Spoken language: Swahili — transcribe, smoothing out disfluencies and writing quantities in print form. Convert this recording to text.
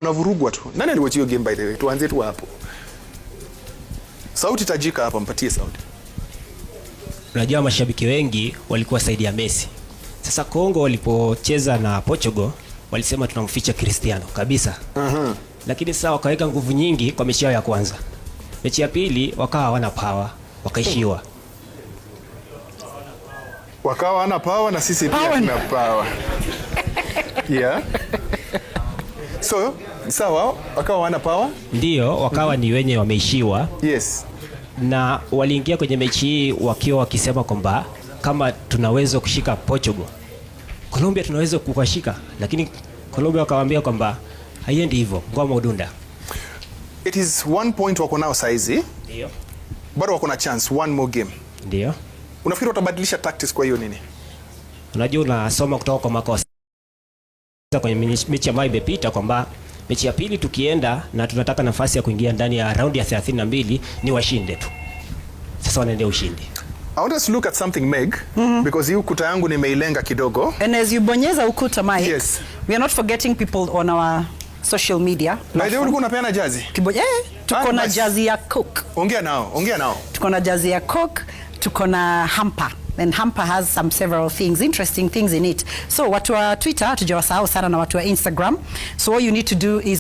Unavurugwa tu. Nani aliwatch hiyo game, by the way? Tuanze tu hapo. Sauti tajika hapa, mpatie sauti. Unajua mashabiki wengi walikuwa side ya Messi. Sasa Kongo walipocheza na Portugal walisema tunamficha Cristiano kabisa. Lakini sasa wakaweka nguvu nyingi kwa mechi yao ya kwanza. Mechi ya pili wakawa hawana power, wakaishiwa. Wakawa hana power na sisi pia Power. Tuna power. Yeah. So, sawa, wakawa wana power. Ndio wakawa ni wenye wameishiwa na waliingia kwenye mechi hii wakiwa wakisema kwamba kama tunaweza kushika Portugal, Colombia tunaweza kuwashika, lakini Colombia wakawaambia kwamba haiendi hivyo, ngoma udunda. It is 1 point wako nao saizi. Ndio. Bado wako na chance, one more game. Ndio. Unafikiri watabadilisha tactics kwa hiyo nini? Unajua unasoma kutoka kwa makosa kwenye mechi ambayo imepita kwamba mechi ya pili tukienda na tunataka nafasi ya kuingia ndani ya raundi ya 32 ni washinde tu. Sasa wanaendea ushindi. I want us to look at something, Meg, because hii ukuta yangu nimeilenga kidogo. And as you bonyeza ukuta, Mike, we are not forgetting people on our social media. By the way, ulikuwa unapeana jazi? Tuko Ah, na nice. Jazi ya Coke. Ongea nao, ongea nao. Tuko na jazi ya Coke, tuko na hamper. And hamper has some several things, interesting things in it. So watu wa Twitter hatujawasahau sana na watu wa Instagram. So all you need to do is